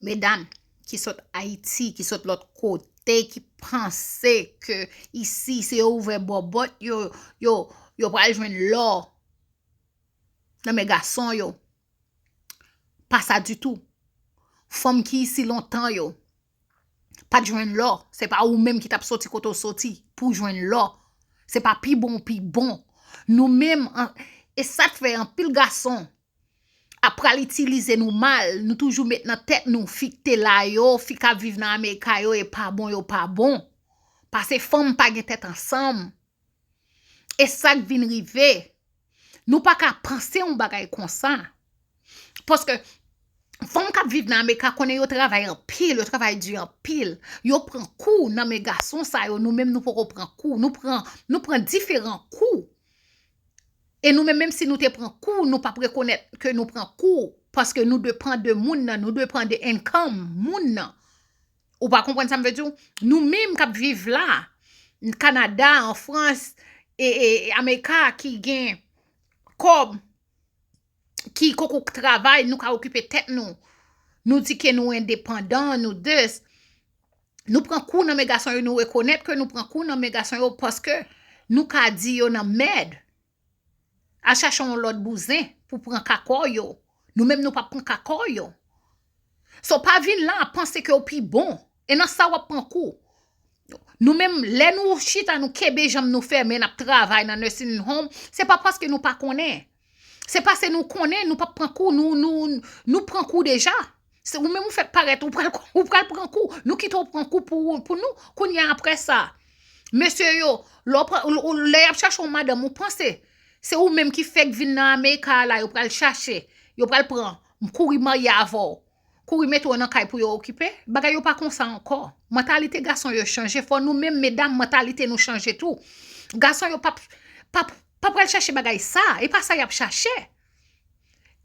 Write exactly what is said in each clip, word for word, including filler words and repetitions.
Medam ki sot Ayiti, ki sot lòt kote, ki panse ke isi se yo ouvè bòbòt, yo, yo, yo pral jwenn lò nan men gason yo. Pa sa ditou. Fanm ki isi lontan yo pa t jwenn lò. Se pa ou menm ki t ap soti kote w soti pou w jwenn lò. Se pa pi bon w pi bon. Nou menm, an, e sa k fè anpil gason ap pral itilize nou mal, nou toujou met nan tèt nou, fi k te la yo, fi k ap viv nan Amerika yo, e pa bon, yo pa bon. Paske fanm pa gen tèt ansanm. E sa k vin rive. Nou pa ka panse yon bagay konsa. Paske fanm k ap viv nan Amerika konnen yo travay anpil, yo travay di anpil. Yo pran kou nan men gason sa yo, nou menm nou poko pran kou. Nou pran, nou pran diferan kou. E nou menm, menm si nou te pran kou, nou p ap rekonèt ke nou pran kou, paske nou depann de moun nan, nou depann de income moun nan. Ou pa konprann sa m vle di w? Nou menm k ap viv la, Kanada, an Frans, e, e, e Amerika ki gen kòb, ki koko travay, nou ka okipe tèt nou. Nou di ke nou endepandan, nou this. Nou pran kou nan men gason yo, nou rekonèt ke nou pran kou nan men gason yo paske nou ka di yo nan mèd. Al chache yon lòt bouzen pou pran kakò yo. Nou menm nou p ap pran kakò yo. So pa vin la panse ke w pi bon. E nan sa w ap pran kou. Nou menm, lè nou chita, nou kenbe janm nou fèmen, n ap travay nan nursing home, se pa paske nou pa konnen. Se paske nou konnen, nou p ap pran kou, nou, nou, nou pran kou deja. Se ou menm ou fèk parèt, ou pral, ou pral pran kou. Nou kite w pran kou pou, pou nou. Kounye a, apre sa, mesye yo, lè w pran, ou, ou, lè y ap chache yon madanm, ou panse se ou menm ki fèk vin nan Amerika la, yo pral chache, yo pral pran, kouri marye avè w, kouri mete w nan kay pou yo okipe. Bagay yo pa konsa ankò. Mantalite gason yo chanje. Fò nou menm, medam, mantalite nou chanje tou. Gason yo p ap, p ap, p ap pral chache bagay sa. E pa sa y ap chache.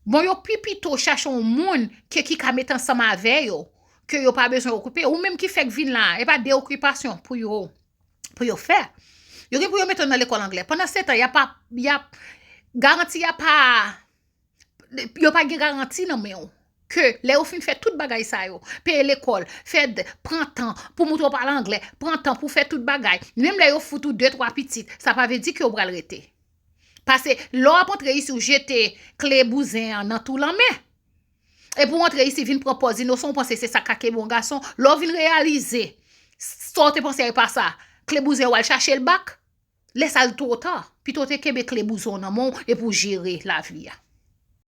Bon, yo pi pito chache yon moun ke ki ka met ansanm avè yo, ke yo pa bezwen okipe. Ou menm ki fèk vin la, e pa de okipasyon pou yo, pou yo fè. Yo gen pou yo mete w nan lekòl anglè. Pandan se tan, y ap, y ap, garanti y ap, yo pa gen garanti nan men w. Ke lè yo fin fè tout bagay sa yo, peye lekòl, fè d-, pran tan pou moutre w pale anglè, pran tan pou fè tout bagay, menm lè yo fout ou de, twa pitit, sa pa vle di ke w pral rete. Paske lè w ap antre isi, w jete kle bouzen an nan twou lanmè. Epi w antre isi, vin pran pòz inosan, w panse se sa k ka kenbe yon gason. Lè w vin reyalize, sa w te panse a e pa sa, kle bouzen w al chache l back. Lè sa l twò ta. Pito w te kenbe kle bouzen w nan men w epi w jere lavi a.